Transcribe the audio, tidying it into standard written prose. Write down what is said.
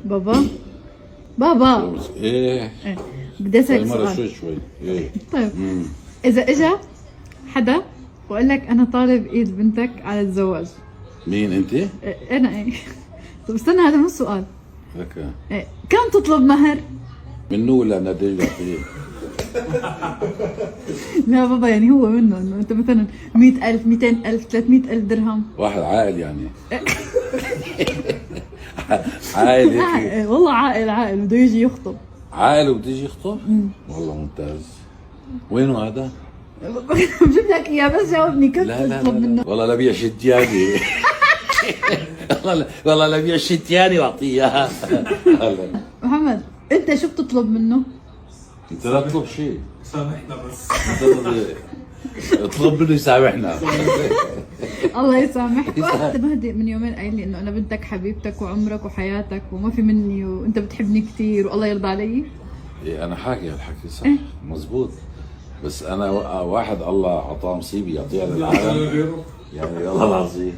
بابا بابا. ايه. إيه. بدي اسالك مرة سؤال. شوي شوي، ايه. طيب، اذا اجى حدا وقال لك انا طالب ايد بنتك على الزواج. مين انت؟ إيه، انا ايه. طب استنى، هذا مو السؤال. لك. إيه. كم تطلب مهر؟ منه ولا نادي يعطيه؟ لا بابا، يعني هو منه، انه انت مثلا 100,000، 200,000، 300,000 درهم. واحد عاقل يعني، عاقل هيك. عاقل والله، عاقل عاقل، بده يجي يخطب. عاقل وبده يجي يخطب؟ والله ممتاز. وينه هذا؟ بجيب لك اياه، بس جاوبني كم لا لا. تطلب لا، منه؟ لا. والله لا بيع شتياني، والله لا، والله لا بيع شتياني واعطيه اياها. هلا. محمد، انت شو بتطلب منه؟ انت لا تطلب شيء. سامحنا بس. اطلب منه يسامحنا. الله يسامحك. انت مهدي من يومين قايل لي انه انا بنتك حبيبتك وعمرك وحياتك وما في مني وانت بتحبني كثير والله يرضى علي. إيه، انا حاكي هالحكي صح مزبوط، بس انا واحد الله عطاه مصيبه يعطيها للعالم يعني، والله العظيم.